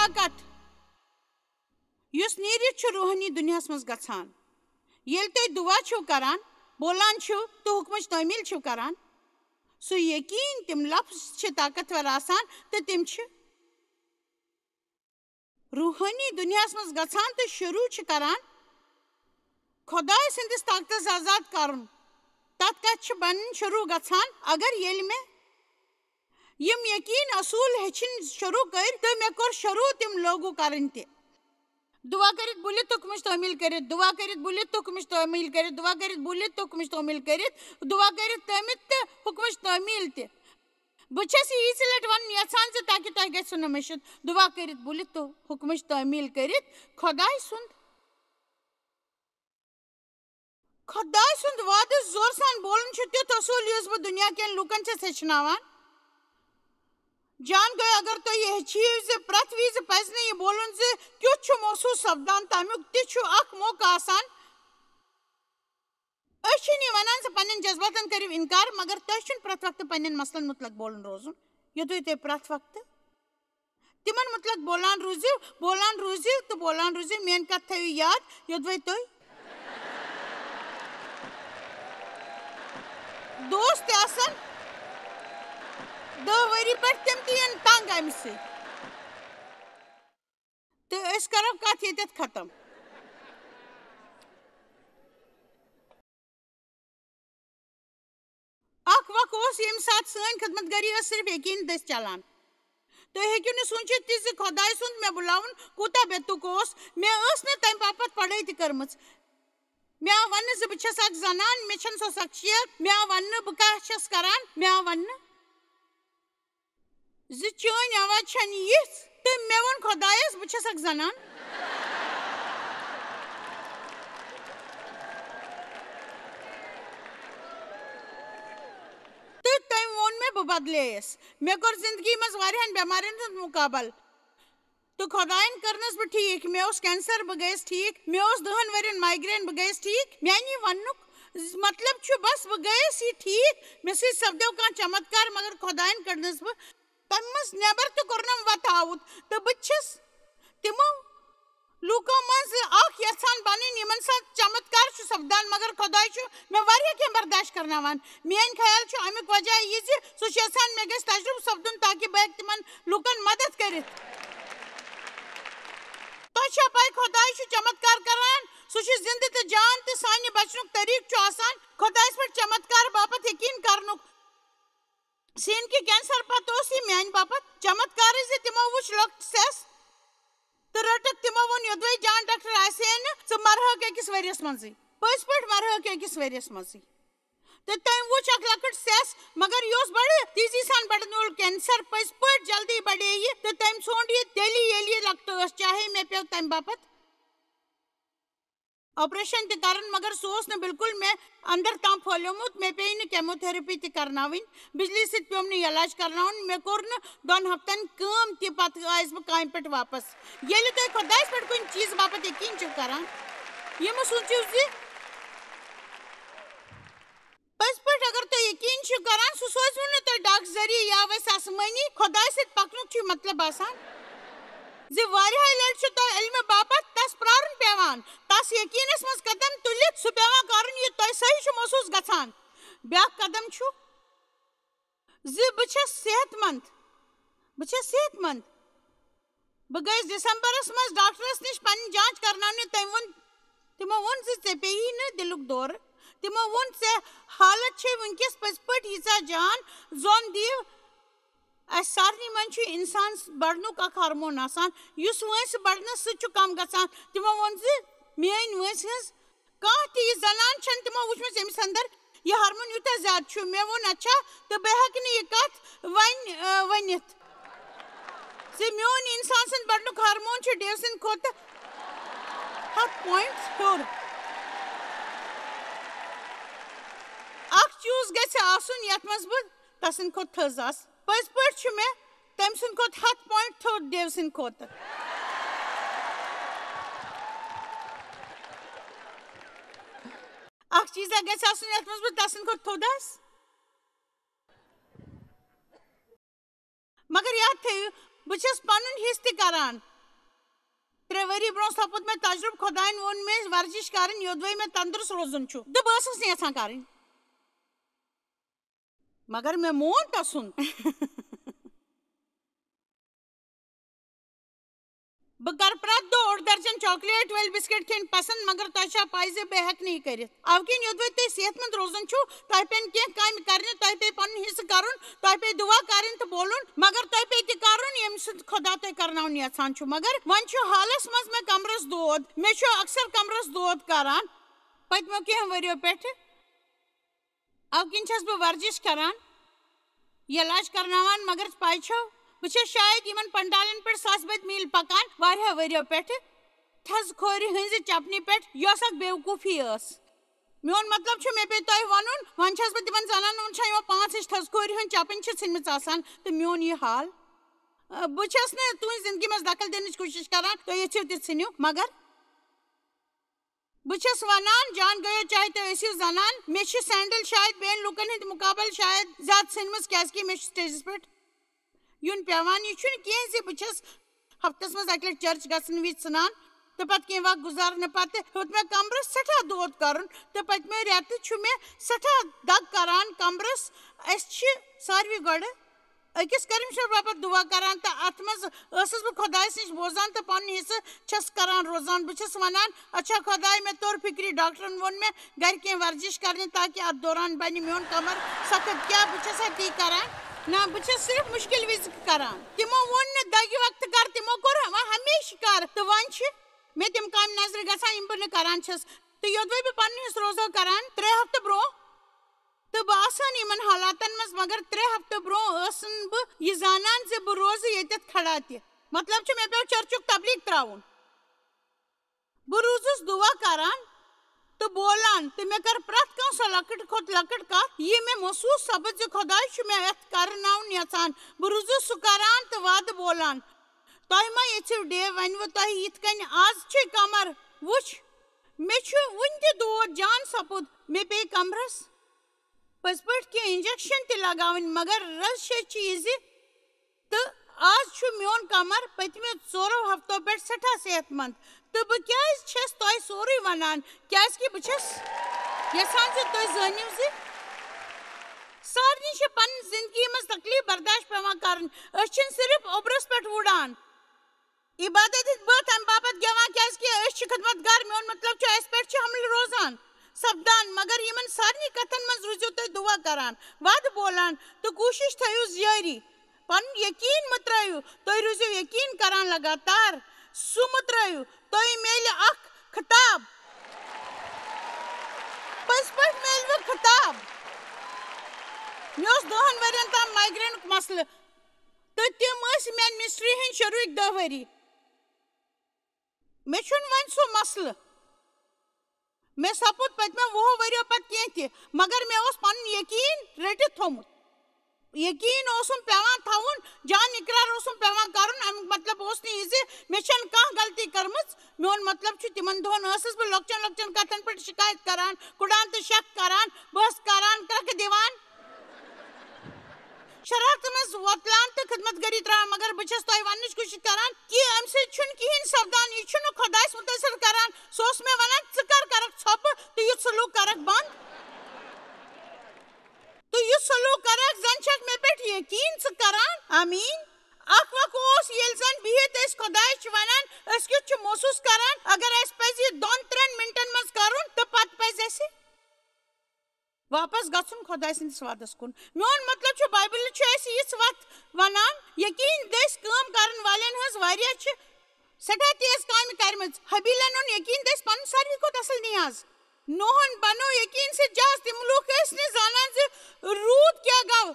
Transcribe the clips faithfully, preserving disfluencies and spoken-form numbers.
طاقت، یُس نیٖرِتھ چھُ روحٲنی دُنیاہَس منٛز گژھان۔ ییٚلہِ تُہۍ دُعا چھِو کران، بولان چھِو تہٕ حُکمٕچ تعمیٖل چھِو کران، سُہ یقیٖن، تِم لفظ چھِ طاقتور آسان تہٕ تِم چھِ روحٲنی دُنیاہَس منٛز گژھان تہٕ شروٗع چھِ کران خۄداے سٕنٛدِس طاقتَس آزاد کرُن۔ تَتھ کَتھِ چھِ بَنٕنۍ شروٗع گژھان، اگر ییٚلہِ مےٚ یِم یقیٖن اصوٗل ہیٚچھِنۍ شروٗع کٔرۍ تہٕ مےٚ کوٚر شروٗع تِم لاگوٗ کرٕنۍ تہِ۔ دُعا کٔرِتھ بُلِتھ تہٕ حُکمٕچ تعمیٖل کٔرِتھ، دُعا کٔرِتھ بُلِتھ تہٕ حُکمٕچ تعمیٖل کٔرِتھ، دُعا کٔرِتھ بُلِتھ تہٕ حُکمٕچ تعمیٖل کٔرِتھ، دُعا کٔرِتھ تٔمِتھ تہٕ حُکمٕچ تعمیٖل تہِ۔ بہٕ چھَس یہِ یِژِ لَٹہِ وَنُن یَژھان زِ تاکہِ تۄہہِ گژھِو نہٕ مٔشِتھ، دُعا کٔرِتھ بُلِتھ تہٕ حُکمٕچ تعمیٖل کٔرِتھ خۄداے سُنٛد، خۄداے سُنٛد وعدٕ زورٕ سان بولُن چھُ تیُتھ اصوٗل یُس بہٕ دُنیا کٮ۪ن لوٗکَن چھَس ہیٚچھناوان۔ جان گوٚو، اگر تُہۍ یہِ ہیٚچھِو زِ پرٛٮ۪تھ وِزِ پَزِ نہٕ یہِ بولُن زِ کیُتھ چھُ محسوٗس سپدان، تَمیُک تہِ چھُ اکھ موقعہٕ آسان۔ أسۍ چھِنہٕ یہِ وَنان زِ پنٛنٮ۪ن جذباتَن کٔرِو اِنکار، مگر تۄہہِ چھُنہٕ پرٛٮ۪تھ وقتہٕ پنٛنٮ۪ن مسلن مُتلق بولُن روزُن، یوٚدوَے تُہۍ پرٛٮ۪تھ وقتہٕ تِمن مُتلق بولان روٗزِو، بولان روٗزِو تہٕ بولان روٗزِو۔ میٛٲنۍ کَتھ تھٲیِو یاد، یوٚدوَے تُہۍ دوست تہِ آسن، دَہ ؤری پٮ۪ٹھ تِم تہِ یِن تنگ اَمہِ سۭتۍ۔ تہٕ أسۍ کرو کَتھ ییٚتٮ۪تھ ختم۔ اکھ وق اوس، ییٚمہِ ساتہٕ سٲنۍ خدمت گٲری ٲس صرف یقیٖن دٔسۍ چلان۔ تُہۍ ہیٚکِو نہٕ سوٗنٛچِتھ تہِ زِ خۄداے سُنٛد مےٚ بُلاوُن کوٗتاہ بے تُک اوس۔ مےٚ ٲس نہٕ تَمہِ باپتھ پڑھٲے تہِ کٔرمٕژ۔ مےٚ آو وننہٕ زِ بہٕ چھَس اکھ زنان، مےٚ چھَنہٕ سۄ شخصیت۔ مےٚ آو وننہٕ بہٕ کیٛاہ چھَس کران۔ مےٚ آو وننہٕ زِ چٲنۍ آواز چھَنہٕ یِژھ۔ تہٕ مےٚ ووٚن خۄدایَس، بہٕ چھَس اکھ زنان۔ تہٕ تٔمۍ ووٚن مےٚ، بہٕ بدلییَس۔ مےٚ کوٚر زندگی منٛز واریاہَن بٮ۪مارٮ۪ن ہُنٛد مُقابلہٕ۔ تہٕ خۄدایَن کٔرنَس بہٕ ٹھیٖک۔ مےٚ اوس cancer، بہٕ گٔیَس ٹھیٖک۔ مےٚ اوس دَہَن ؤرِین migraine، بہٕ گٔیَس ٹھیٖک۔ میٛانہِ وَننُک ز-، مطلب چھُ، بس، بہٕ گٔیَس یہِ ٹھیٖک۔ مےٚ سۭتۍ سپدیو کانٛہہ چمتکار، مگر خۄدایَن کٔڑنَس بہٕ تَمہِ منٛز نٮ۪بر تہٕ کوٚرنَم وَتھ آوُت۔ تہٕ بہٕ چھَس تِمو لوٗکو منٛز اکھ یژھان بنٕنۍ، یِمن سۭتۍ چمتکار چھُ سپدان، مگر خۄداے چھُ مےٚ واریاہ کینٛہہ برداشت کرناوان۔ میٲنۍ خیال چھُ امیُک وجہ یہِ زِ سُہ چھُ یژھان مےٚ گژھِ تجربہٕ سپدُن، تاکہِ بہٕ ہیٚکہٕ تِمن لوٗکن مدد کٔرِتھ۔ تۄہہِ چھا پَے، خۄداے چھُ چمتکار کران؟ سُہ چھُ زِندٕ تہٕ جان، تہٕ سانہِ بچنُک طریٖقہٕ چھُ آسان خۄدایَس پٮ۪ٹھ چمتکار باپتھ یقیٖن کرنُک۔ سین کہِ cancer پتہٕ اوس یہِ میانہِ باپتھ چمتکارٕے زِ تِمو وُچھ لۄکٹہِ سیٚس تہٕ رٔٹٕکھ۔ تِمو ووٚن، یوٚدوَے جان ڈاکٹر آسہِ ہے نہٕ، ژٕ مرہَکھ أکِس ؤرِیَس منٛزٕے۔ پٔزۍ پٲٹھۍ مرہَکھ أکِس ؤرِیَس منٛزٕے۔ تہٕ تٔمۍ وُچھ اکھ لۄکٕٹ سیٚس، مگر یہِ اوس بڑٕ تیزی سان بڑن وول cancer۔ پٔزۍ پٲٹھۍ جلدی بڑے یہِ، تہٕ تٔمۍ ژھونٛڈ یہِ تیٚلی، ییٚلہِ یہِ لۄکٹہٕ ٲس، چاہے مےٚ پیوٚو تَمہِ باپتھ operation تہِ کرُن، مگر سُہ اوس نہٕ بالکل مےٚ اندر تام پھۄلیومُت۔ مےٚ پیٚیہِ نہٕ chemotherapy تہِ کرناوٕنۍ، بجلی سۭتۍ پیوٚم نہٕ علاج کرناوُن۔ مےٚ کوٚر نہٕ دۄن ہفتن کٲم تہِ، پتہٕ آیس بہٕ کامہِ پٮ۪ٹھ واپس۔ ییٚلہِ تُہۍ خۄدایس پٮ۪ٹھ کُنہِ چیٖزٕ باپتھ یقین چھِو کران، یہِ مہٕ سوٗنٛچِو زِ پٔزۍ پٲٹھۍ، اگر تُہۍ یقین چھِو کران، سُہ سوزِوٕ نہٕ تۄہہِ ڈاک ذٔریعہٕ یا ویسہِ آسمٲنی۔ خۄدایہِ سۭتۍ پکنُک چھُ یہِ مطلب آسان زِ واریاہہِ لٹہِ چھُ تۄہہِ علمہٕ باپتھ تس پرارُن پیوان، تس یقینس منٛز قدم تُلِتھ سُہ پیوان کرُن، یہِ تۄہہِ صحیح چھُ محسوس گژھان۔ بیاکھ قدم چھُ زِ بہٕ چھَس صحت مند، بہٕ چھَس صحت مند۔ بہٕ گٔیَس دسمبرس منٛز ڈاکٹرس نِش پنٕنۍ جانچ کرناونہِ۔ تٔمۍ ووٚن، تِمو ووٚن زِ ژےٚ پیٚیی نہٕ دِلُک دورٕ۔ تِمو ووٚن، ژےٚ حالت چھے وٕنکیٚس پٔزۍ پٲٹھۍ ییٖژاہ جان۔ زوٚن دِیِو، اَسہِ سارنٕے منٛز چھُ اِنسان بڑنُک اکھ ہارمون آسان، یُس وٲنٛسہِ بڑنس سۭتۍ چھُ کم گژھان۔ تِمو ووٚن زِ میٲنۍ وٲنٛسہِ ہٕنٛز کانٛہہ تہِ یہِ زنان چھَنہٕ تِمو وٕچھمٕژ، ییٚمِس اندر یہِ ہارمون یوٗتاہ زیادٕ چھُ۔ مےٚ ووٚن، اچھا، تہٕ بہٕ ہٮ۪کہٕ نہٕ یہِ کَتھ وۄنۍ، آ، ؤنِتھ زِ میون اِنسان سُنٛد بڑنُک ہارمون چھُ ڈیو سٕنٛدِ کھۄتہٕ ہَتھ point ہیوٚر۔ اکھ چیٖز گژھِ آسُن یَتھ منٛز بہٕ تَسٕنٛدِ کھۄتہٕ تھٔز آسہٕ۔ پٔزۍ پٲٹھۍ چھُ مےٚ تٔمۍ سٕنٛدِ کھۄتہٕ ہَتھ point تھوٚد ڈیو سٕنٛدِ کھۄتہٕ۔ اکھ چیٖزا گژھِ آسُن یَتھ منٛز بہٕ تَسٕنٛدِ کھۄتہٕ تھوٚد آسہٕ۔ مگر یاد تھٲیِو، بہٕ چھَس پنُن حصہٕ تہِ کران۔ ترٛےٚ ؤری برونٛہہ سپُد مےٚ تجرُبہٕ، خۄدایَن ووٚن مےٚ ورزش کرٕنۍ، یوٚدوَے مےٚ تندرست روزُن چھُ، تہٕ بہٕ ٲسٕس نہٕ یژھان کرٕنۍ۔ مگر مےٚ مون تسُنٛد۔ بہٕ کرٕ پرٛٮ۪تھ دۄہ اوٚڑ درجن چاکلیٹ وٲلۍ بسکٹ کھیٚنۍ پسنٛد، مگر تۄہہِ چھا پَے زِ بہٕ ہٮ۪کہٕ نہٕ یہِ کٔرِتھ؟ اَوٕ کِنۍ یوٚدوَے تُہۍ صحت مند روزُن چھُو، تۄہہِ پیٚن کینٛہہ کامہِ کرنہِ، تۄہہِ پیٚیہِ پنُن حصہٕ کرُن، تۄہہِ پیٚیہِ دُعا کرٕنۍ تہٕ بولُن، مگر تۄہہِ پیٚیہِ تہِ کرُن، ییٚمہِ سُنٛد خۄدا تۄہہِ کرناوُن یژھان چھُ۔ مگر وۄنۍ چھُ حالس منٛز مےٚ کمرس دود، مےٚ چھُ اکثر کمرس دود کران پٔتمیو کینٛہہ ؤرِیو پٮ۪ٹھٕ۔ اَوٕ کِنۍ چھَس بہٕ ورزش کران، علاج کرناوان، مگر پَے چھو، بہٕ چھَس شاید یِمن پنڈالن پٮ۪ٹھ ساسہٕ بٔدۍ میٖل پکان واریاہ ؤرِیو پٮ۪ٹھٕ، تھزٕ کھورِ ہٕنٛزِ چپنہِ پٮ۪ٹھ، یۄس اکھ بیوقوٗفی ٲس۔ میون مطلب چھُ، مےٚ پیٚیہِ تۄہہِ وَنُن، وۄنۍ چھَس بہٕ تِمن زنانن وٕچھان، یِمو پانٛژھ ہِش تھزٕ کھورِ ہٕنٛز چپٕنۍ چھِ ژھٕنمٕژ آسان، تہٕ میون یہِ حال۔ آ، بہٕ چھَس نہٕ تُہٕنٛزِ زندگی منٛز دخل دِنٕچ کوٗشِش کران، تُہۍ ییٚژھِو تہِ ژھٕنِو، مگر بہٕ چھَس وَنان، جان گٔیو چاہے تُہۍ ٲسِو زنان، مےٚ چھِ سینڈل شاید بیٚین لوٗکن ہٕنٛدِ مُقابل شاید زیادٕ ژھٕنمٕژ، کیٛازِ کہِ مےٚ چھُ stage پٮ۪ٹھ یُن پٮ۪وان۔ یہِ چھُنہٕ کینٛہہ زِ بہٕ چھَس ہفتس منٛز اَکہِ لَٹہِ چرچ گژھن وِزِ ژھٕنان تہٕ پتہٕ کینٛہہ وق گُزارنہٕ پتہٕ ہیوٚت مےٚ کمرس سٮ۪ٹھاہ دود کرُن، تہٕ پٔتمہِ رٮ۪تہٕ چھُ مےٚ سٮ۪ٹھاہ دگ کران کمرس۔ اَسہِ چھِ ساروی گۄڈٕ أکِس کٔرِم چھَس بہٕ پَتہٕ دُعا کران، تہٕ اَتھ منٛز ٲسٕس بہٕ خۄدایَس نِش بوزان تہٕ پَنُن حِصہٕ چھَس کران روزان۔ بہٕ چھَس وَنان، "اچھا خۄداے، مےٚ توٚر فِکرِ، ڈاکٹرَن ووٚن مےٚ گَرِ کینٛہہ ورزِش کرنہِ، تاکہِ اَتھ دوران بَنہِ میون کمر سخت۔ کیٛاہ بہٕ چھَسا تی کران؟ نہ، بہٕ چھَس صرف مُشکِل وِزِ کران۔" تِمو ووٚن نہٕ دَگہِ وقتہٕ کر، تِمو کوٚر وۄنۍ ہمیشہِ کر۔ تہٕ وۄنۍ چھِ مےٚ تِم کامہِ نظرِ گژھان، یِم بہٕ نہٕ کران چھَس۔ تہٕ یوٚدوَے بہٕ پَنُن حِصہٕ روزو کران، ترٛےٚ ہفتہٕ برونٛہہ تہٕ بہٕ آسہٕ ہن یِمن حالاتن منٛز، مگر ترٛےٚ ہفتہٕ برونٛہہ ٲسٕن بہٕ یہِ زانان زِ بہٕ روزٕ ییٚتٮ۪تھ کھڑا تہِ۔ مطلب چھُ، مےٚ پیوٚو چرچُک تبلیغ ترٛاوُن۔ بہٕ روٗزٕس دُعا کران تہٕ بولان، تہٕ مےٚ کٔر پرٛٮ۪تھ کانٛہہ سۄ لۄکٕٹ کھۄتہٕ لۄکٕٹ کتھ، یہِ مےٚ محسوٗس سپٕز زِ خۄداے چھُ مےٚ یتھ کرناوُن یژھان۔ بہٕ روٗزٕس سُہ کران تہٕ وعدٕ بولان۔ تۄہہِ ما یژھِو ڈیو ونوٕ تۄہہِ یِتھ کٔنۍ از چھے کمر؟ وٕچھ، مےٚ چھُ وُنہِ تہِ دود۔ جان سپُد، مےٚ پیٚیہِ کمرس پٔزۍ پٲٹھۍ کینٛہہ انجیکشن تہِ لگاوٕنۍ، مگر رز چھےٚ چیٖزِ، تہٕ آز چھُ میون کمر پٔتمہِ ژورو ہفتو پٮ۪ٹھ سٮ۪ٹھاہ صحت مند۔ تہٕ بہٕ کیازِ چھَس تۄہہِ سورُے ونان؟ کیازِ کہِ بہٕ چھَس یژھان زِ تُہۍ زٲنِو زِ سارنٕے چھِ پننہِ زندگی منٛز تکلیف برداشت پٮ۪وان کرٕنۍ۔ أسۍ چھِنہٕ صرف اوٚبرس پٮ۪ٹھ وُڈان۔ عبادت ہٕنٛدۍ بٲتھ امہِ باپتھ گٮ۪وان، کیازِ کہِ أسۍ چھِ خدمت گار۔ میون مطلب چھُ، اَسہِ پٮ۪ٹھ چھِ حملہٕ روزان سپدان، مگر یِمن سارنٕے کتھن منٛز روٗزِو تُہۍ دُعا کران، وعدٕ بولان تہٕ کوٗشِش تھٲیِو جٲری۔ پنُن یقیٖن مہٕ ترٛٲیِو، تُہۍ روٗزِو یقیٖن کران لگاتار۔ سُہ مہٕ ترٛٲیِو، تۄہہِ میلہِ اکھ خطاب۔ پٔزۍ پٲٹھۍ میلوٕ خطاب۔ مےٚ اوس دَہَن ؤرین تام مایگرینُک مسلہٕ، تہٕ تِم ٲسۍ میانہِ مِنسٹری ہٕنٛدۍ شروٗعٕکۍ دَہ ؤری۔ مےٚ چھُنہٕ وۄنۍ سُہ مسلہٕ۔ مےٚ سپُد پٔتمیو وُہو ؤرِیو پتہٕ کینٛہہ تہِ، مگر مےٚ اوس پنُن یقیٖن رٔٹِتھ تھوٚومُت۔ یقیٖن اوسُم پٮ۪وان تھاوُن، جان اقرار اوسُم پٮ۪وان کرُن۔ امیُک مطلب اوس نہٕ یہِ زِ مےٚ چھَنہٕ کانٛہہ غلطی کٔرمٕژ۔ میون مطلب چھُ، تِمن دۄہن ٲسٕس بہٕ لۄکچن لۄکچن کتھن پٮ۪ٹھ شکایت کران، کُڑان تہٕ شک کران، بحث کران، کرٛکھٕ دِوان۔ شرارتہٕ منٛز وۄتلان تہٕ خدمت گٲری ترٛاوان، مگر بہٕ چھَس تۄہہِ وننٕچ کوٗشِش کران کہِ اَمہِ سۭتۍ چھُنہٕ کِہیٖنۍ سپدان، یہِ چھُنہٕ خۄدایَس مُتٲثر کران۔ سُہ اوس مےٚ ونان، "ژٕ کر کرکھ ژھۄپہٕ تہٕ یُتھ سلوٗک کرکھ بنٛد۔ تہٕ یُتھ سلوٗک کرکھ، زن چھکھ مےٚ پٮ۪ٹھ یقیٖن ژٕ کران۔" آمیٖن۔ اکھ وق اوس، ییٚلہِ زن بِہِتھ أسۍ خۄدایَس چھِ ونان، أسۍ کیُتھ چھِ محسوٗس کران، اگر اَسہِ پزِ یہِ دۄن ترٛٮ۪ن منٹن منٛز کرُن، تہٕ پتہٕ پزِ اَسہِ واپس گژھُن خۄداے سٕنٛدِس وعدس کُن۔ میون مطلب چھُ، بایبلہِ چھُ اَسہِ یِژھ وَتھ وَنان، یقیٖن دٔسۍ کٲم کرن والٮ۪ن ہٕنٛز واریاہ چھِ سٮ۪ٹھاہ تیز کامہِ کرِمٕژ۔ حبیلن اوٚن یقیٖن دٔسۍ پنُن ساروی کھۄتہٕ اصل نیاز۔ نوحن بنوو یقیٖن سۭتۍ جہاز۔ تِم لوٗکھ ٲسۍ نہٕ زانان زِ روٗد کیٛاہ گوٚو،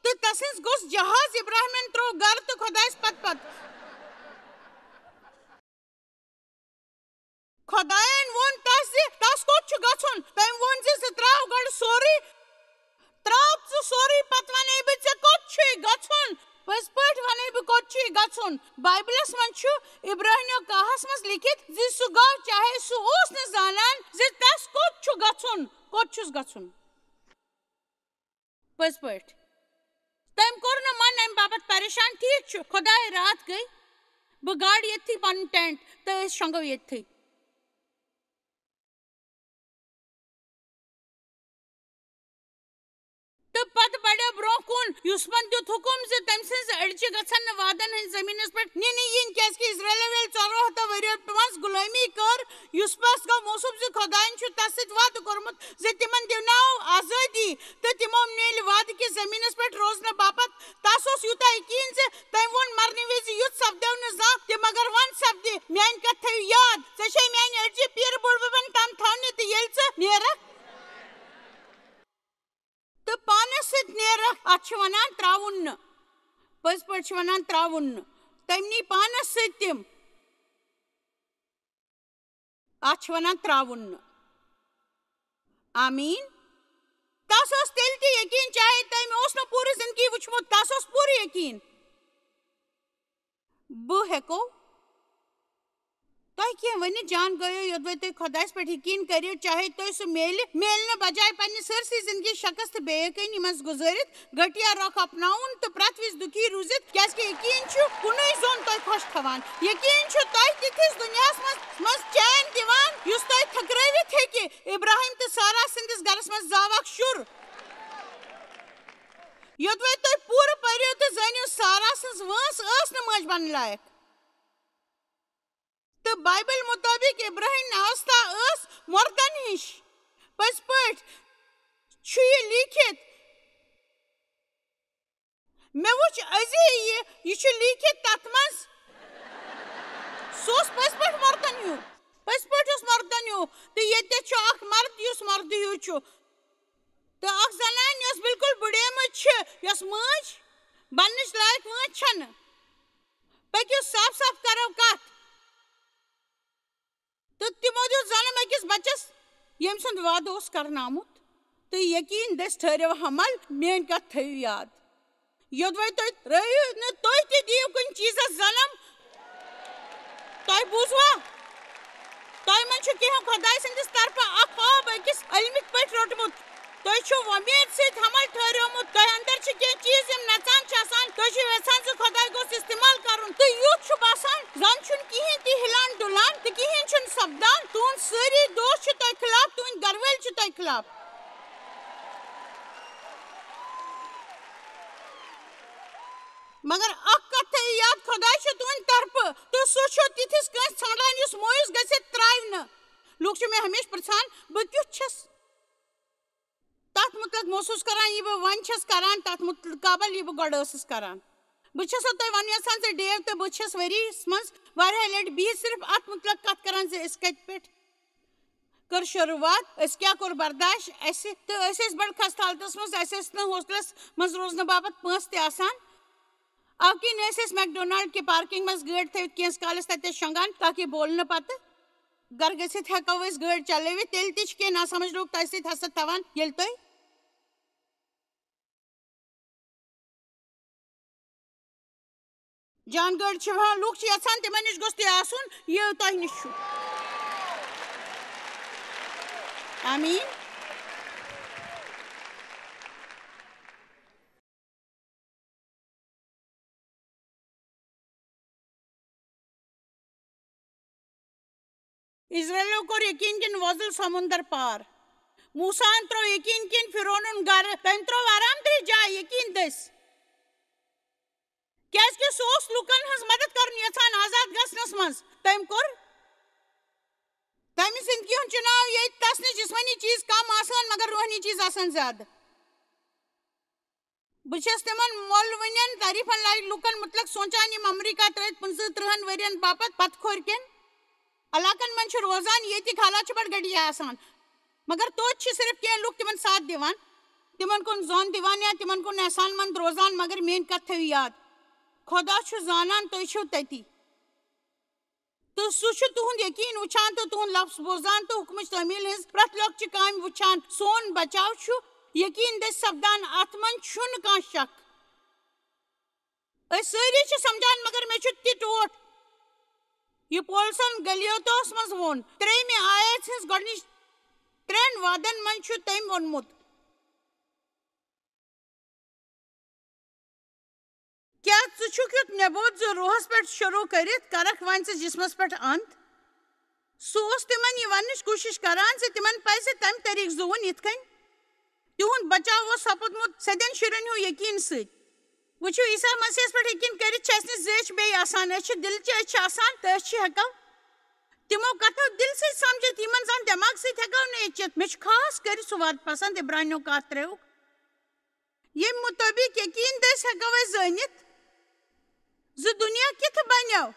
تہٕ تسٕنٛز گوٚژھ جہاز۔ ابراہیمن ترٛوو گرٕ تہٕ خۄدایس پتہٕ پتہٕ۔ خۄدایَن ووٚن تَس زِ تَس کوٚت چھُ گژھُن۔ تٔمۍ ووٚن زِ، "ژٕ ترٛاو گۄڈٕ سورُے، ترٛاو ژٕ سورُے، پتہٕ وَنے بہٕ ژےٚ کوٚت چھُے گژھُن۔ پٔزۍ پٲٹھۍ وَنے بہٕ کوٚت چھُے گژھُن۔" بایبلَس منٛز چھُ عبرانیو کاہَس منٛز لیکھِتھ زِ سُہ گوٚو، چاہے سُہ اوس نہٕ زانان زِ تَس کوٚت چھُ گژھُن، کوٚت چھُس گژھُن۔ پٔزۍ پٲٹھۍ۔ تٔمۍ کوٚر نہٕ من اَمہِ باپتھ پریشان۔ ٹھیٖک چھُ، خۄداے، راتھ گٔے، بہٕ گاڑٕ ییٚتھی پنُن ٹینٹ تہٕ أسۍ شۄنٛگو ییٚتھی۔ تہٕ پتہٕ بڑیو برونٛہہ کُن، یوسفن دیُت حکم زِ تٔمۍ سٕنٛز أڈجہِ گژھن نہٕ وادن ہٕنٛدۍ زٔمیٖنس پٮ۪ٹھ نِنہٕ یِنۍ، کیازِ کہِ اسرائیلو ییٚلہِ ژۄدہو ہتو ؤرۍیو منٛز غلٲمی کٔر، یوسفس گوٚو محسوٗس زِ خۄدایَن چھُ تس سۭتۍ وعدٕ کوٚرمُت زِ تِمن دِناو آزٲدی، تہٕ تِمو میلہِ وعدٕ کِس زٔمیٖنس پٮ۪ٹھ روزنہٕ باپتھ۔ تس اوس یوٗتاہ یقیٖن زِ تٔمۍ ووٚن مرنہٕ وِزِ، یُتھ سپدیو نہٕ زانٛہہ تہِ، مگر وَن سپدِ، میٛانہِ کتھِ تھٲیِو یاد، ژےٚ چھے میٛانہِ أڈجہِ پیٖرٕ بُڈببن تام تھاونہِ، تہٕ ییٚلہِ ژٕ نیرکھ، تہٕ پانس سۭتۍ نیرکھ، اتھ چھِ ونان تراوُن نہٕ۔ پٔزۍ پٲٹھۍ چھِ ونان تراوُن نہٕ۔ تٔمۍ نی پانس سۭتۍ تِم۔ اتھ چھِ ونان تراوُن نہٕ۔ آمیٖن۔ تس اوس تیٚلہِ تہِ یقیٖن، چاہے تٔمۍ اوس نہٕ پوٗرٕ زندگی وٕچھمُت، تس اوس پوٗرٕ یقیٖن۔ بہٕ ہٮ۪کو تۄہہِ کینٛہہ ؤنِتھ، جان گٔیو، یوٚدوَے تُہۍ خۄدایَس پٮ۪ٹھ یقیٖن کٔرِو، چاہے تۄہہِ سُہ میلہِ، میلہِ نہٕ بجایہِ پننہِ سٲرسٕے زندگی شکست تہٕ بے یقینی منٛز گُزٲرِتھ، گھٹیا رۄخ اپناوُن تہٕ پرٛٮ۪تھ وِزِ دُکھی روٗزِتھ، کیازِ کہِ یقیٖن چھُ کُنُے زوٚن تۄہہِ خۄش تھاوان۔ یقیٖن چھُ تۄہہِ تِتھِس دُنیاہَس منٛز، منٛز چین دِوان، یُس تۄہہِ تھٔکرٲوِتھ ہیٚکہِ۔ ابراہیم تہٕ سارا سٕنٛدِس گرس منٛز زاو اکھ شُر۔ یوٚدوَے تُہۍ پوٗرٕ پٔرِو تہٕ زٲنِو، سارا سٕنٛز وٲنٛس ٲس نہٕ مٲج بننہٕ لایق۔ تہٕ بایبل مُطٲبِق ابراہیم نوستا ٲس مردن ہِش۔ پٔزۍ پٲٹھۍ چھُ یہِ لیٖکھِتھ، مےٚ وُچھ أزی یہِ، یہِ چھُ لیٖکھِتھ تتھ منٛز۔ سُہ اوس پٔزۍ پٲٹھۍ مردن ہیوٗ، پٔزۍ پٲٹھۍ اوس مردن ہیوٗ۔ تہٕ ییٚتہِ چھُ اکھ مرد یُس مردٕ ہیوٗ چھُ، تہٕ اکھ زنان یۄس بالکل بُڑیمٕژ چھِ، یۄس مٲج بننٕچ لایق وٲنٛس چھنہٕ۔ پٔکِو صاف صاف کرو کتھ۔ تہٕ تِمو دیُت جنم أکِس بچس، ییٚمۍ سُنٛد وعدٕ اوس کرنہٕ آمُت۔ تہٕ یقیٖن دٔسۍ ٹھٔہرِو حمل، میٲنۍ کتھ تھٲیِو یاد۔ یوٚدوَے تُہۍ ترٛٲیِو نہٕ، تُہۍ تہِ دِیِو کُنہِ چیٖزس جنم۔ تۄہہِ بوٗزوا؟ تۄہہِ منٛز چھُ کینٛہہ خۄداے سٕنٛدِس طرفہٕ اکھ خواب أکِس علمٕکۍ پٲٹھۍ روٚٹمُت۔ تُہۍ چھِو وۄمید سۭتۍ حمل ٹھٔہریومُت۔ تۄہہِ اندر چھِ کینٛہہ چیٖز، یِم نژان چھِ آسان۔ تُہۍ چھِو یژھان زِ خۄداے گوٚژھ استعمال کرُن۔ تہٕ یُتھ چھُ باسان، زن چھُنہٕ کِہیٖنۍ تہِ ہِلان ڈُلان تہٕ کِہیٖنۍ چھُنہٕ سپدان۔ تُہُنٛد سٲری دوست چھِ تۄہہِ خلاف، تُہٕنٛدۍ گرٕ وٲلۍ چھِ تۄہہِ خلاف۔ مگر اکھ کتھ تھٲیِو یاد، خۄداے چھُ تُہٕنٛدِ طرفہٕ، تہٕ سُہ چھُ تِتھِس کٲنٛسہِ ژھانٛڈان یُس مایوس گژھِ ترٛاوِ نہٕ۔ لوٗکھ چھِ مےٚ ہمیشہِ پرٛژھان، بہٕ کیُتھ چھَس تتھ مُتعلق محسوٗس کران، یہِ بہٕ وۄنۍ چھَس کران، تتھ مُقابل یہِ بہٕ گۄڈٕ ٲسٕس کران۔ بہٕ چھَسو تۄہہِ وَنُن یژھان زِ ڈیو تہٕ بہٕ چھَس ؤریَس منٛز واریاہ لٹہِ بِہِتھ صرف اتھ مُتعلق کتھ کران زِ أسۍ کتہِ پٮ۪ٹھ کٔر شروٗعات، أسۍ کیٛاہ کوٚر برداش، اَسہِ تہٕ أسۍ ٲسۍ بڑٕ خستہٕ حالتس منٛز، اَسہِ ٲسۍ نہٕ ہوسٹلس منٛز روزنہٕ باپتھ پونٛسہٕ تہِ آسان۔ اَوٕ کِنۍ ٲسۍ أسۍ میکڈونالڈ کہِ پارکنگ منٛز گٲڑۍ تھٲوِتھ کینٛژھ کالس تتٮ۪س شۄنٛگان، تاکہِ بولنہٕ پتہٕ گرٕ گٔژھِتھ ہٮ۪کو أسۍ گٲڑۍ چلٲوِتھ۔ تیٚلہِ تہِ چھِ کینٛہہ ناسمجھ لوٗکھ تۄہہِ سۭتۍ حسد تھاوان، ییٚلہِ تُہۍ جان گٲڑۍ چھِ ہٮ۪وان، لوٗکھ چھِ یژھان تِمن نِش گوٚژھ تہِ آسُن، یہِ تۄہہِ نِش چھُ۔ آمیٖن۔ اسرائیلو کوٚر یقیٖن کِنۍ وۄزُل سمندر پار۔ موسیٰ ہن ترٛوو یقیٖن کِنۍ فرعونُن گرٕ۔ تٔمۍ ترٛوو آرام دہ جاے یقیٖن دٔسۍ۔ کیازِ کہِ سُہ اوس لوٗکن ہٕنٛز مدد کرُن یژھان آزاد گژھنس منٛز۔ تٔمۍ کوٚر تمہِ زندگی ہُنٛد چُناو، ییٚتہِ تس نِش جسمٲنی چیٖز کم آسان، مگر روحٲنی چیٖز آسان زیادٕ۔ بہٕ چھَس تِمن مۄل وٕنٮ۪ن تعریٖفن لایق لوٗکن مُتعلق سونٛچان، یِم امریکہ ترٛٲوِتھ پٕنٛژٕہ ترٕٛہن ؤرین باپتھ پتہٕ کھورۍ کٮ۪ن علاقن منٛز چھِ روزان، ییٚتِکۍ حالات چھِ بڑٕ گھٹیا آسان، مگر توتہِ چھِ صرف کینٛہہ لوٗکھ تِمن ساتھ دِوان، تِمن کُن زۄن دِوان یا تِمن کُن احسان مند روزان۔ مگر میٲنۍ کتھ تھٲیِو یاد، خۄدا چھُ زانان تُہۍ چھِو تٔتی۔ تہٕ سُہ چھُ تُہُنٛد یقیٖن وٕچھان تہٕ تُہُنٛد لفظ بوزان تہٕ حُکمٕچ تعمیٖل ہٕنٛز پرٛٮ۪تھ لۄکچہِ کامہِ وٕچھان۔ سون بچاو چھُ یقیٖن دٔسۍ سپدان، اتھ منٛز چھُنہٕ کانٛہہ شک۔ أسۍ سٲری چھِ سمجھان، مگر مےٚ چھُ تہِ ٹوٹھ، یہِ پولسن گلیوتوہس منٛز ووٚن، ترٛیٚیمہِ آیژ ہٕنٛز گۄڈٕنِچ ترٛٮ۪ن وعدن منٛز چھُ تٔمۍ ووٚنمُت۔ کیٛاہ ژٕ چھُکھ یُتھ نبوت زِ روحس پٮ۪ٹھ شروع کٔرِتھ کرکھ وۄنۍ ژٕ جسمس پٮ۪ٹھ اند؟ سُہ اوس تِمن یہِ وننٕچ کوٗشش کران زِ تِمن پزِ تمہِ طریقہٕ زُوُن یِتھ کٔنۍ تِہُنٛد بچاو اوس سپُدمُت سیٚدٮ۪ن شُرٮ۪ن ہُنٛد یقین سۭتۍ۔ وٕچھِو، عیسیٰ مسیحس پٮ۪ٹھ یقین کٔرِتھ چھِ اَسہِ نہٕ زیچھِ بیٚیہِ آسان، أسۍ چھِ دِلچہِ، أسۍ چھِ آسان تہٕ أسۍ چھِ ہٮ۪کو تِمو کتھو دِل سۭتۍ سمجھِتھ، یِمن زن دٮ۪ماغہٕ سۭتۍ ہٮ۪کو نہٕ أچِتھ۔ مےٚ چھُ خاص کٔرِتھ سُہ وعدٕ پسند، عبرانیو کتھ ترٛیٚیُک، ییٚمہِ مطٲبق یقین دٔسۍ ہٮ۪کو أسۍ زٲنِتھ زِ دُنیا کِتھ بنیو۔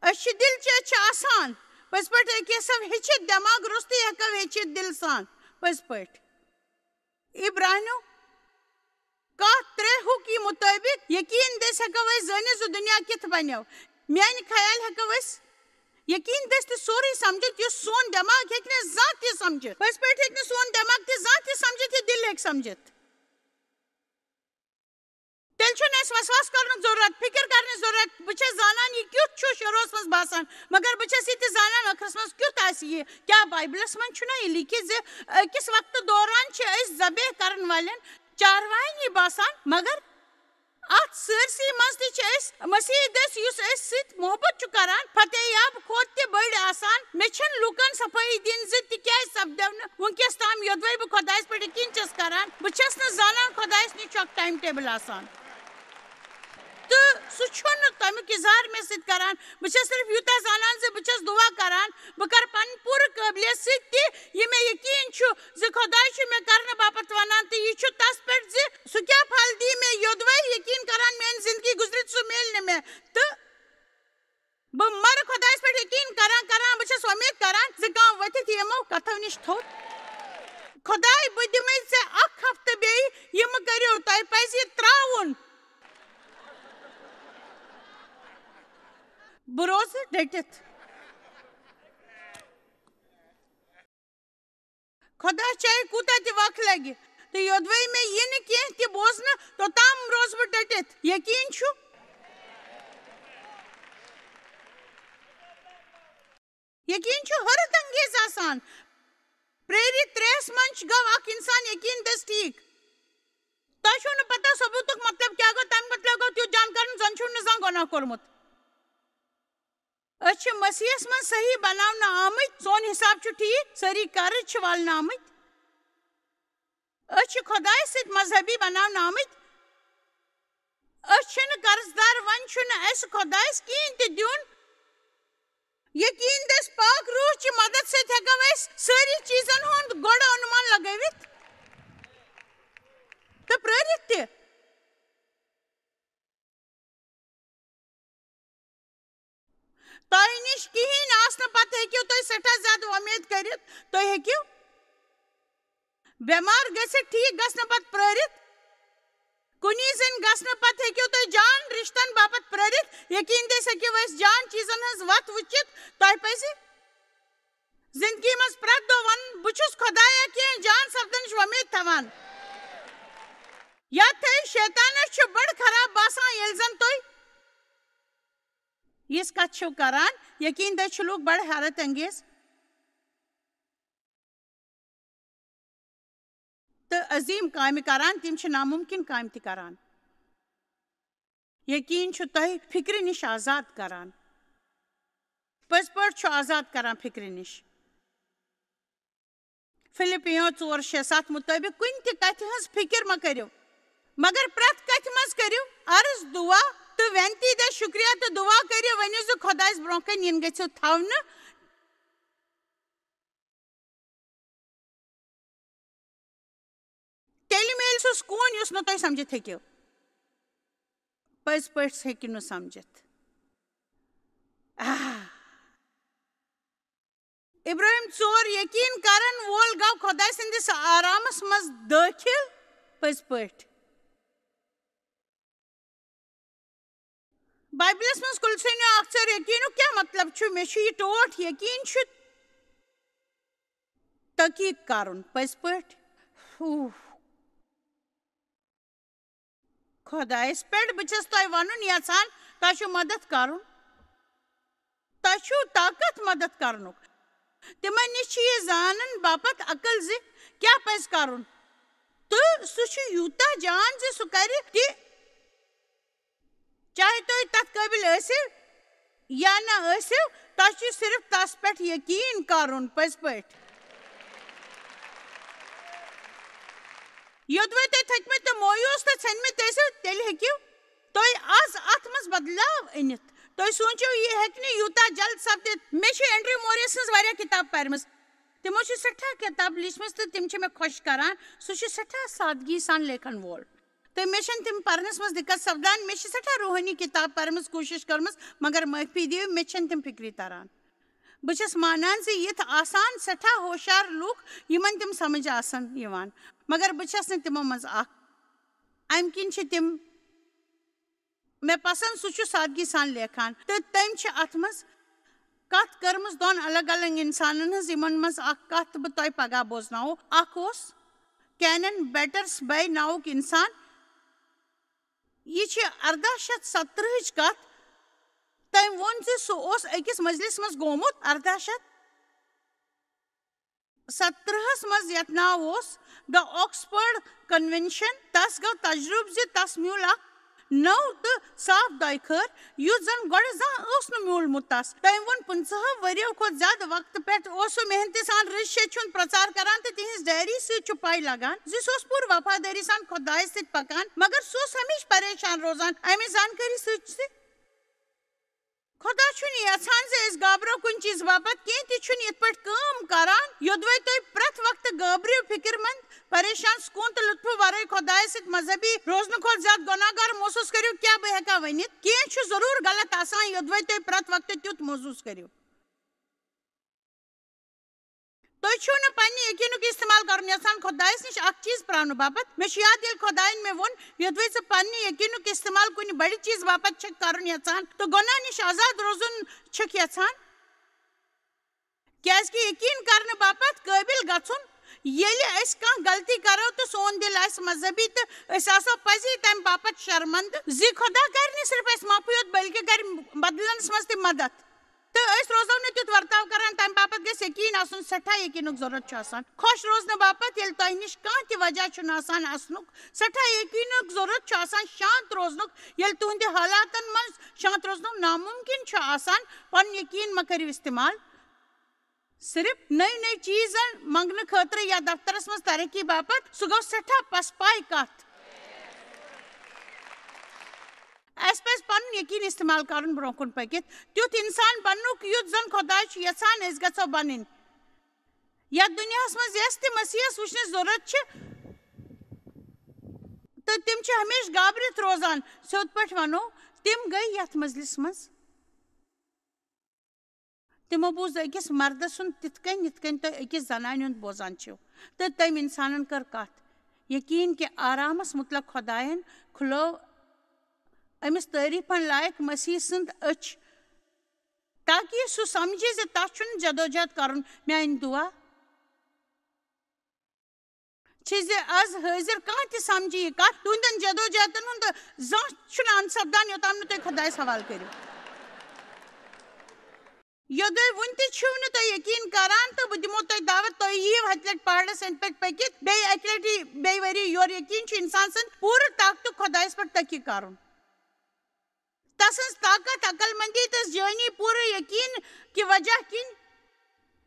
أسۍ چھِ دِلچہِ، أسۍ چھِ آسان پٔزۍ پٲٹھۍ أکِس سب ہیٚچھِتھ، دٮ۪ماغ روٚستُے ہٮ۪کو ہیٚچھِتھ دِل سان پٔزۍ پٲٹھۍ۔ عبرانیو کتھ ترٛےٚ ہُک یہِ مطٲبق یقین دٔسۍ ہٮ۪کو أسۍ زٲنِتھ زِ دُنیا کِتھ بنیو۔ میانہِ خیال ہٮ۪کو أسۍ یقین دٔسۍ تہِ سورُے سمجھِتھ، یُس سون دٮ۪ماغ ہیٚکہِ نہٕ زانٛہہ تہِ سمجھِتھ۔ پٔزۍ پٲٹھۍ ہیٚکہِ نہٕ سون دٮ۪ماغ تہِ زانٛہہ تہِ سمجھِتھ، یہِ دِل ہیٚکہِ سمجھِتھ۔ تیٚلہِ چھُنہٕ اَسہِ وسواس کرنُک ضروٗرت، فِکر کرنٕچ ضروٗرت۔ بہٕ چھَس زانان، یہِ کیُتھ چھُ شروٗعس منٛز باسان، مگر بہٕ چھَس یہِ تہِ زانان، ٲخرس منٛز کیُتھ آسہِ یہِ۔ کیٛاہ بایبلس منٛز چھُنہ یہِ لیکھِتھ زِ أکِس وقتہٕ دوران چھِ أسۍ ذبح کرن والٮ۪ن چارواین یہِ باسان، مگر اتھ سٲرسٕے منٛز تہِ چھِ أسۍ مسیح دٔسۍ، یُس أسۍ سۭتۍ محبت چھُ کران، فتح یاب کھۄتہٕ تہِ بٔڑۍ آسان۔ مےٚ چھَنہٕ لوٗکن صفٲیی دِنۍ زِ تِکیٛازِ سپدیو نہٕ وُنکیٚس تام، یوٚدوَے بہٕ خۄدایَس پٮ۪ٹھ یقین چھَس کران۔ بہٕ چھَس نہٕ زانان خۄدایَس نِش چھُ اکھ ٹایم ٹیبل آسان۔ تہٕ سُہ چھُنہٕ تَمیُک اظہار مےٚ سۭتۍ کران۔ بہٕ چھَس صرف یوٗتاہ زانان زِ بہٕ چھَس دُعا کران، بہٕ کرٕ پنٕنۍ پوٗرٕ قٲبلیت سۭتۍ تہِ، یہِ مےٚ یقین چھُ زِ خۄداے چھُ مےٚ کرنہٕ باپتھ وَنان، تہٕ یہِ چھُ تَس پٮ۪ٹھ زِ سُہ کیٛاہ پھل دِیہِ مےٚ، یوٚدوَے یقین کران میٛانہِ زِندگی گُزرِ، سُہ میلہِ نہٕ مےٚ۔ تہٕ بہٕ مرٕ خۄدایَس پٮ۪ٹھ یقین کران کران، بہٕ چھَس وۄمید کران زِ کانٛہہ وۄتھِ تہِ یِمو کتھو نِش تھوٚد۔ خۄداے، بہٕ دِمَے ژےٚ اکھ ہفتہٕ بیٚیہِ، یہِ مہٕ کٔرِو، تۄہہِ پَزِ یہِ ترٛاوُن۔ بہٕ روزٕ ڈٔٹِتھ۔ خۄدا چاہے کوٗتاہ تہِ وق لگہِ، تہٕ یوٚدوَے مےٚ یِنہٕ کینٛہہ تہِ بوزنہٕ، توٚتام روزٕ بہٕ ڈٔٹِتھ۔ یقیٖن چھُ، یقیٖن چھُ حٲرت انگیز آسان۔ پریرِت ترٛیٚیَس منٛز چھُ گوٚو اکھ انسان یقیٖن دٔسۍ ٹھیٖک۔ تۄہہِ چھُو نہٕ پتہ ثبوٗتُک مطلب کیٛاہ گوٚو، تَمہِ مطلب گوٚو تیُتھ جان کرُن، زَن چھُو نہٕ زانٛہہ گۄناہ کوٚرمُت۔ أسۍ چھِ مسیحس منٛز صحیح بناونہٕ آمٕتۍ، سون حساب چھُ ٹھیٖک، سٲری قرض چھِ والنہٕ آمٕتۍ۔ أسۍ چھِ خۄدایس سۭتۍ مذہبی بناونہٕ آمٕتۍ۔ أسۍ چھِنہٕ قرض دار، وۄنۍ چھُنہٕ اَسہِ خۄدایس کِہیٖنۍ تہِ دیُن۔ یقیٖن دٔسۍ پاک روح چہِ مدد سۭتۍ ہٮ۪کو أسۍ سٲری چیٖزن ہُنٛد گۄڈٕ اونُمان لگٲوِتھ تہٕ پرٛٲرِتھ تہِ۔ تۄہہِ نِش کِہیٖنۍ آسنہٕ پتہٕ ہیٚکِو تُہۍ سٮ۪ٹھاہ زیادٕ وۄمید کٔرِتھ۔ تُہۍ ہیٚکِو بٮ۪مار گٔژھِتھ ٹھیٖک گژھنہٕ پتہٕ پرٛٲرِتھ۔ کُنی زٔنۍ گژھنہٕ پتہٕ ہیٚکِو تُہۍ جان رِشتن باپتھ پرٛٲرِتھ۔ یقیٖن دٔسۍ ہیٚکِو أسۍ جان چیٖزن ہٕنٛز وَتھ وٕچھِتھ۔ تۄہہِ پَزِ زِندگی منٛز پرٛٮ۪تھ دۄہ وَنُن، "بہٕ چھُس خۄدایا کینٛہہ جان سپدنٕچ وۄمید تھاوان۔" یَتھ تھٲیِو، شیطانَس چھُ بڑٕ خراب باسان، ییٚلہِ زَن تُہۍ یِژھ کَتھ چھِو کران۔ یقیٖن دٔسۍ چھِ لوٗکھ بڑٕ حیرت انگیز تہٕ عظیٖم کامہِ کران، تِم چھِ نامُمکِن کامہِ تہِ کران۔ یقیٖن چھُ تۄہہِ فِکرِ نِش آزاد کران۔ پٔزۍ پٲٹھۍ چھُ آزاد کران فِکرِ نِش۔ فِلِپِیو ژور شےٚ ستھ مُطٲبِق کُنہِ تہِ کَتھِ ہٕنٛز فِکِر مہ کٔرِو، مگر پرٛٮ۪تھ کَتھِ منٛز کٔرِو عرض، دُعا تہٕ وٮ۪نتی دِ شُکریہ تہٕ دُعا کٔرِو، ؤنِو زِ خۄدایَس برٛونٛہہ کَنہِ یِن گٔژھِو تھاونہٕ۔ تیٚلہِ میلہِ سُہ سکوٗن یُس نہٕ تُہۍ سمجھِتھ ہیٚکِو۔ پٔزۍ پٲٹھۍ ہیٚکِو نہٕ سمجھِتھ۔ آہ۔ ابراہیم ژور، یقیٖن کرن وول گوٚو خۄداے سٕنٛدِس آرامس منٛز دٲخِل۔ پٔزۍ پٲٹھۍ۔ بایبلس منٛز کُلسینیو اکھ ژور یقیٖنُک کیٛاہ مطلب چھُ؟ مےٚ چھُ یہِ ٹوٹھ یقیٖن چھُ تحقیٖق کرُن۔ پٔزۍ پٲٹھۍ۔ ہو۔ خۄدایس پٮ۪ٹھ بہٕ چھَس تۄہہِ وَنُن یَژھان، تۄہہِ چھُ مدد کرُن۔ تۄہہِ چھُو طاقت مدد کرنُک۔ تِمن نِش چھُ یہِ زانن باپتھ عقل زِ کیٛاہ پَزِ کرُن۔ تہٕ سُہ چھُ یوٗتاہ جان زِ سُہ کرِ تہِ۔ چاہے تُہۍ تَتھ قٲبِل ٲسِو یا نہ ٲسِو، تۄہہِ چھُ صرف تَس پٮ۪ٹھ یقیٖن کَرُن، پٔزۍ پٲٹھۍ۔ یوٚدوَے تُہۍ تھٔکمٕتۍ تہٕ مویوٗس تہٕ ژھیٚنمٕتۍ ٲسِو، تیٚلہِ ہیٚکِو تُہۍ آز اَتھ منٛز بدلاو أنِتھ۔ تُہۍ سوٗنٛچِو، یہِ ہیٚکہِ نہٕ یوٗتاہ جلد سپدِتھ۔ مےٚ چھِ اینڈریو موریس سٕنٛز واریاہ کِتاب پَرِمٕژ۔ تِمو چھِ سٮ۪ٹھاہ کِتاب لیٖچھمٕژ تہٕ تِم چھِ مےٚ خۄش کران۔ سُہ چھُ سٮ۪ٹھاہ سادگی سان لیکھن وول۔ تہٕ مےٚ چھَنہٕ تِم پَرنَس منٛز دِقت سپدان۔ مےٚ چھِ سٮ۪ٹھاہ روحٲنی کِتاب پَرمٕژ، کوٗشِش کٔرمٕژ، مگر معٲفی دِیِو، مےٚ چھَنہٕ تِم فِکرِ تَران۔ بہٕ چھَس مانان زِ یِتھ آسان سٮ۪ٹھاہ ہوشیار لوٗکھ، یِمَن تِم سَمٕجھ آسَن یِوان، مگر بہٕ چھَس نہٕ تِمو منٛز اَکھ۔ اَمہِ کِنۍ چھِ تِم مےٚ پسنٛد، سُہ چھُ سادگی سان لیکھان۔ تہٕ تٔمۍ چھِ اَتھ منٛز کَتھ کٔرمٕژ دۄن الگ الگ اِنسانَن ہٕنٛز، یِمَن منٛز اَکھ کَتھ بہٕ تۄہہِ پگاہ بوزناوو۔ اَکھ اوس کینن بیٹرس بے ناوُک اِنسان۔ یہِ چھِ اَرداہ شیٚتھ ستترٕہٕچ کَتھ۔ تٔمۍ ووٚن زِ سُہ اوس أکِس مجلِس منٛز گوٚمُت اَرداہ شیٚتھ ستترٕہَس منٛز، یَتھ ناو اوس The Oxford Convention۔ تَس گوٚو تجرُبہٕ زِ تَس میوٗل اَکھ نٔو تہٕ صاف دۄیہِ خٲر، یُتھ زَن گۄڈٕ زانٛہہ اوس نہٕ میوٗلمُت تَس۔ تٔمۍ ووٚن، پٕنٛژٕہو ؤرِیو کھۄتہٕ زیادٕ وقتہٕ پٮ۪ٹھ اوس سُہ محنتہٕ سان رٕژ شیٚچھ ہُنٛد پرچار کران تہٕ تِہنٛز ڈائری سۭتۍ چھُ پَے لگان زِ سُہ اوس پوٗرٕ وفادٲری سان خۄدایَس سۭتۍ پکان، مگر سُہ اوس ہمیشہِ پریشان روزان اَمہِ زانکٲری سۭتۍ زِ خۄدا چھُنہٕ یژھان زِ أسۍ گابرو کُنہِ چیٖزٕ باپتھ کینٛہہ تہِ چھُنہٕ یِتھ پٲٹھۍ کٲم کران۔ یوٚدوَے تُہۍ پرٛٮ۪تھ وقتہٕ گابرِو، فِکر مند، پریشان، سکوٗن تہٕ لطفہٕ ورٲے خۄدایَس سۭتۍ مذہبی روزنہٕ کھۄتہٕ زیادٕ گۄناہ گار محسوٗس کٔرِو، کیٛاہ بہٕ ہٮ۪کا ؤنِتھ؟ کینٛہہ چھُ ضروٗر غلط آسان، یوٚدوَے تُہۍ پرٛٮ۪تھ وقتہٕ تیُتھ محسوٗس کٔرِو۔ تُہۍ چھِو نہٕ پننہِ یقینُک استعمال کرُن یژھان خۄدایَس نِش اکھ چیٖز پراونہٕ باپتھ۔ مےٚ چھُ یاد، ییٚلہِ خۄدایَن مےٚ ووٚن، یوٚدوَے ژٕ پننہِ یقینُک استعمال کُنہِ بٔڑِ چیٖز باپتھ چھکھ کرُن یژھان تہٕ گۄناہ نِش آزاد روزُن چھکھ یژھان، کیازِ کہِ یقین کرنہٕ باپتھ قٲبِل گژھُن، ییٚلہِ أسۍ کانٛہہ غلطی کرو تہٕ سون دِل آسہِ مذہبی تہٕ أسۍ آسو پزی تمہِ باپتھ شرمندٕ زِ خۄدا کرِ نہٕ صرف اسہِ معافٕے یوت، بلکہِ کرِ بدلنس منٛز تہِ مدد۔ تہٕ أسۍ روزو نہٕ تیُتھ ورتاو کران، تمہِ باپتھ گژھِ یقین آسُن، سٮ۪ٹھاہ یقینُک ضروٗرت چھُ آسان۔ خۄش روزنہٕ باپتھ، ییٚلہِ تۄہہِ نِش کانٛہہ تہِ وجہ چھُنہٕ آسان اسنُک، سٮ۪ٹھاہ یقینُک ضروٗرت چھُ آسان شانت روزنُک، ییٚلہِ تُہنٛدِ حالاتن منٛز شانت روزنُک ناممکن چھُ آسان، پنُن یقین مہ کٔرِو استعمال۔ صرف نٔوۍ نٔوۍ چیٖزن منٛگنہٕ خٲطرٕ یا دفترس منٛز ترقی باپتھ، سُہ گوٚو سٮ۪ٹھاہ پسپاے کتھ۔ اسہِ پزِ پنُن یقین استعمال کرُن برونٛہہ کُن پٔکِتھ، تیُتھ انسان بننُک یُتھ زن خۄداے چھُ یژھان أسۍ گژھو بنٕنۍ۔ یتھ دُنیاہس منٛز یس تہِ مسیحس وٕچھنٕچ ضرورت چھِ، تہٕ تِم چھِ ہمیشہِ گابرِتھ روزان۔ سیوٚد پٲٹھۍ ونو، تِم گٔے یتھ مجلس منٛز۔ تِمو بوٗز أکِس مردٕ سُنٛد تِتھ کٔنۍ، یِتھ کٔنۍ تُہۍ أکِس زنانہِ ہُنٛد بوزان چھِو۔ تہٕ تٔمۍ اِنسانن کٔر کتھ۔ یقیٖن کہِ آرامس مُتلق خۄدایَن کھُلٲو أمِس تعریٖفن لایق مسیح سٕنٛد أچھ، تاکہِ سُہ سمجھِ زِ تس چھُنہٕ جدوجہد کرُن۔ میٲنۍ دُعا چھِ زِ از حٲضِر کانٛہہ تہِ سمجھِ یہِ کتھ، تُہنٛدٮ۪ن جدوجہدن ہُنٛد زانٛہہ چھُنہٕ انت سپدان، یوٚتام نہٕ تُہۍ خۄدایس حوالہٕ کٔرِو۔ یوٚدوے وُنہِ تہِ چھِو نہٕ تُہۍ یقیٖن کران، تہٕ بہٕ دِمو تۄہہِ دعوت، تُہۍ یِیِو ہتہِ لٹہِ پہاڑس أنٛدۍ پٔکۍ پٔکِتھ، بیٚیہِ اکہِ لٹہِ بیٚیہِ ؤری یور۔ یقیٖن چھُ انسان سٕنٛدِ پوٗرٕ طاقتُک خۄدایس پٮ۪ٹھ تکیہِ کرُن۔ تسٕنٛز طاقت، عقل مندی تہٕ جٲنی پوٗرٕ یقیٖن کہِ وجہ کِنۍ،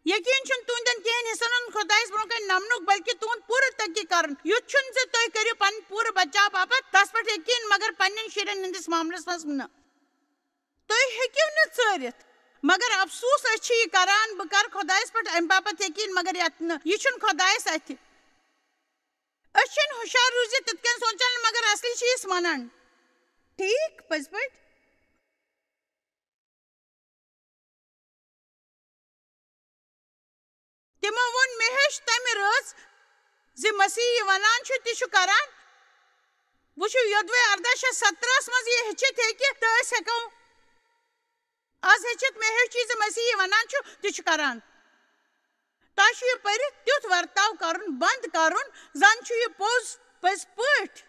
یقیٖن چھُنہٕ تُہنٛدٮ۪ن کینٛہَن حصن ہُنٛد خۄدایس برٛونٛہہ کنہِ نمنُک، بلکہِ تُہنٛد پوٗرٕ تکیہِ کرُن۔ یُتھ چھُنہٕ زِ تُہۍ کٔرِو پنٕنۍ پوٗرٕ بچاو باپتھ تس پٮ۪ٹھ یقیٖن، مگر پننٮ۪ن شُرٮ۪ن ہٕنٛدِس معاملس منٛز نہٕ۔ تُہۍ ہیٚکِو نہٕ ژٲرِتھ۔ مگر افسوس، أسۍ چھِ یہِ کران، بہٕ کرٕ خۄدایس پٮ۪ٹھ امہِ باپتھ یقیٖن، مگر یتھ نہٕ، یہِ چھُنہٕ خۄدایس اتھِ۔ أسۍ چھِنہٕ ہُشار روٗزِتھ تِتھ کٔنۍ سونٛچان، مگر اصلی چھِ أسۍ ونان۔ ٹھیٖک، پٔزۍ پٲٹھۍ۔ تِمو ووٚن، مےٚ ہیوٚچھ تَمہِ رٲژ زِ مسیح یہِ وَنان چھُ، تہِ چھُ کران۔ وٕچھِو، یوٚدوَے اَرداہ شیٚتھ ستترہَس منٛز یہِ ہیٚچھِتھ ہیٚکہِ، تہٕ أسۍ ہٮ۪کو آز ہیٚچھِتھ، مےٚ ہیوٚچھ یہِ زِ مسیح یہِ وَنان چھُ، تہِ چھُ کران۔ تۄہہِ چھُ یہِ پٔرِتھ تیُتھ ورتاو کرُن بنٛد کرُن، زَن چھُ یہِ پوٚز پٔزۍ پٲٹھۍ۔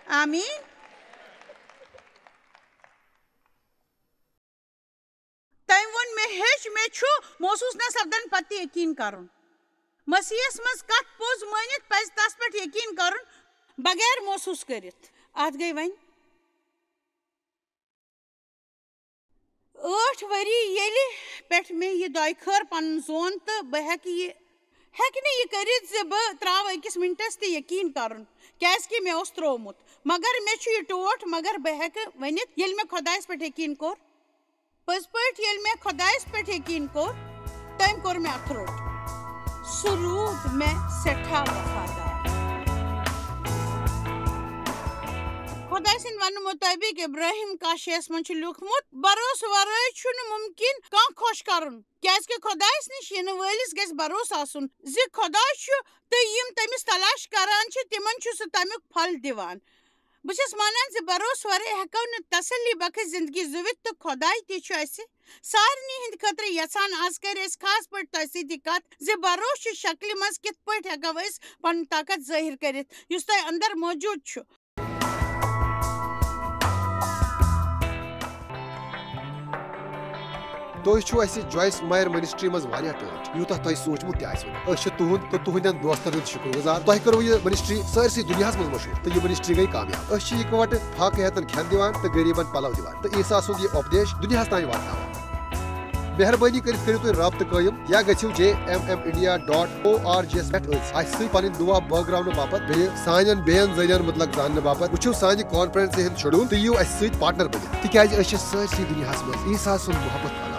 آمیٖن۔ تٔمۍ ووٚن، مےٚ ہیٚچھ، مےٚ چھُ محسوٗس نہ سپدن پتہٕ تہِ یقیٖن کرُن۔ مسیحس منٛز کتھ پوٚز مٲنِتھ پزِ تس پٮ۪ٹھ یقیٖن کرُن، بغیر محسوس کٔرِتھ۔ اتھ گٔے وۄنۍ ٲٹھ ؤری ییٚلہِ پٮ۪ٹھ مےٚ یہِ دۄیہِ خٲر پنُن زون، تہٕ بہٕ ہٮ۪کہٕ یہِ ہٮ۪کہٕ نہٕ یہِ کٔرِتھ زِ بہٕ ترٛاوٕ أکِس مِنٹَس تہِ یقیٖن کَرُن، کیٛازِکہِ مےٚ اوس ترٛوومُت۔ مگر مےٚ چھُ یہِ ٹوٹھ مگر بہٕ ہٮ۪کہٕ ؤنِتھ، ییٚلہِ مےٚ خۄدایَس پٮ۪ٹھ یقیٖن کوٚر، پٔزۍ پٲٹھۍ ییٚلہِ مےٚ خۄدایَس پٮ۪ٹھ یقیٖن کوٚر، تٔمۍ کوٚر مےٚ اَتھٕ روٚٹ۔ سُہ روٗد مےٚ سٮ۪ٹھاہ وفادار۔ خۄداے سٕنٛدِ وننہٕ مُطٲبِق ابراہیم کاہ شےٚ یَس منٛز چھُ لیوٗکھمُت، بھروسہٕ ورٲے چھُنہٕ مُمکِن کانٛہہ خۄش کرُن، کیازِ کہِ خۄدایَس نِش یِنہٕ وٲلِس گژھِ بھروسہٕ آسُن زِ خۄداے چھُ، تہٕ یِم تٔمِس تلاش کران چھِ، تِمن چھُ سُہ تَمیُک پھل دِوان۔ بہٕ چھَس مانان زِ بھروسہٕ ورٲے ہٮ۪کو نہٕ تسلی بخش زندگی زُوِتھ، تہٕ خۄداے تہِ چھُ اَسہِ سارنٕے ہٕنٛدِ خٲطرٕ یژھان۔ آز کرِ أسۍ خاص پٲٹھۍ تۄہہِ سۭتۍ یہِ کتھ زِ بھروسہٕ چھُ شکلہِ منٛز کِتھ پٲٹھۍ ہٮ۪کو أسۍ پنُن طاقت ظٲہِر کٔرِتھ، یُس تۄہہِ اندر موجود چھُ۔ تُہۍ چھِو اَسہِ جویس مایر منسٹری منٛز واریاہ ٹٲٹھۍ، یوٗتاہ تۄہہِ سوٗنٛچمُت تہِ آسہِ نہٕ۔ أسۍ چھِ تُہُنٛد تہٕ تُہنٛدٮ۪ن دوستن ہُنٛد شُکر گُزار۔ تۄہہِ کٔروٕ یہِ منسٹری سٲرسٕے دُنیاہس منٛز مشہوٗر، تہٕ یہِ منسٹری گٔے کامیاب۔ أسۍ چھِ یِکوَٹہٕ فاقہٕ ہیتن کھٮ۪ن دِوان تہٕ غریٖبن پلو دِوان، تہٕ عیسیٰ سُنٛد یہِ اُپدیش دُنیاہس تام واتناوان۔ مہربٲنی کٔرِتھ کٔرِو تُہۍ رابطہٕ قٲیِم یا گٔژھِو J M M India dot O R G یَس پٮ۪ٹھ أتھۍ۔ اَسہِ سۭتۍ پنٕنۍ دُعا بٲگراونہٕ باپتھ بیٚیہِ سانٮ۪ن بیٚین ذٔریعن مُتعلق زاننہٕ باپتھ وٕچھِو سانہِ کانفرنسہِ ہُنٛد شیڈول تہٕ یِیِو اَسہِ سۭتۍ پارٹنر بٔنِتھ، تِکیازِ أسۍ چھِ سٲرسٕے دُنیاہس منٛز عیسیٰ سُنٛد محبت پھٔہلاوان۔